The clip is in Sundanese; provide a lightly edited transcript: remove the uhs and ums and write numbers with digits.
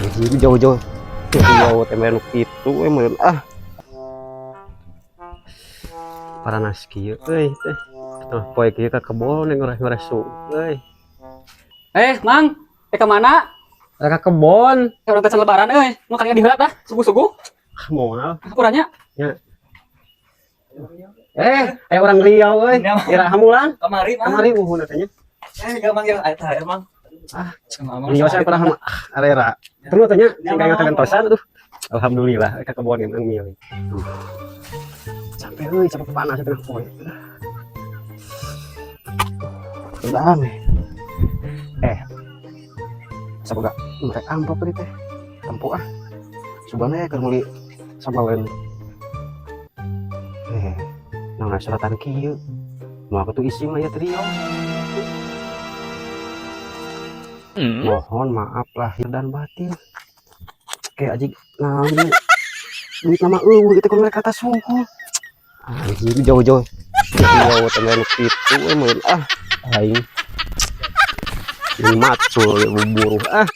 Anjir, jauh-jauh. Jauh teh nu kitu we meureun ah. Paranas kieu euy teh. Tah poe kieu ka kebon ngoreh-ngoreh su euy. Eh, Mang, kemana? Rek ka kebon. Urang teh lebaran euy. Mau kalian diheula tah, subuh-subuh. Ah, moal. Hampuranya. Eh, aya orang Riau euy. Iraha mulang? Kamari, Mang. Kamari muhun teh nya. Eh, gak manggil aya THR, Mang. Ah, Mang. Riau saya pernah ah, arera. Terus tanya, sing kaya ngatentosan aduh. Alhamdulillah ka kebon yang milih. Duh. Sampai euy, sampai panas tengah poe. Udah nih. Eh. Saboga merek amplop tadi teh. Tempo ah. Subana ya keur meuli sabalen. Eh, naon suratan kieu? Mau aku tuh isi mah ya trio. Mohon maaf lahir dan batin. Kayak aja nah ini duit nama eueuh itu kalau mereka atas sungguh. Anjir, jauh-jauh. Jauh teh nu kitu we meureun ah aing. Ini macul ya buruh ah.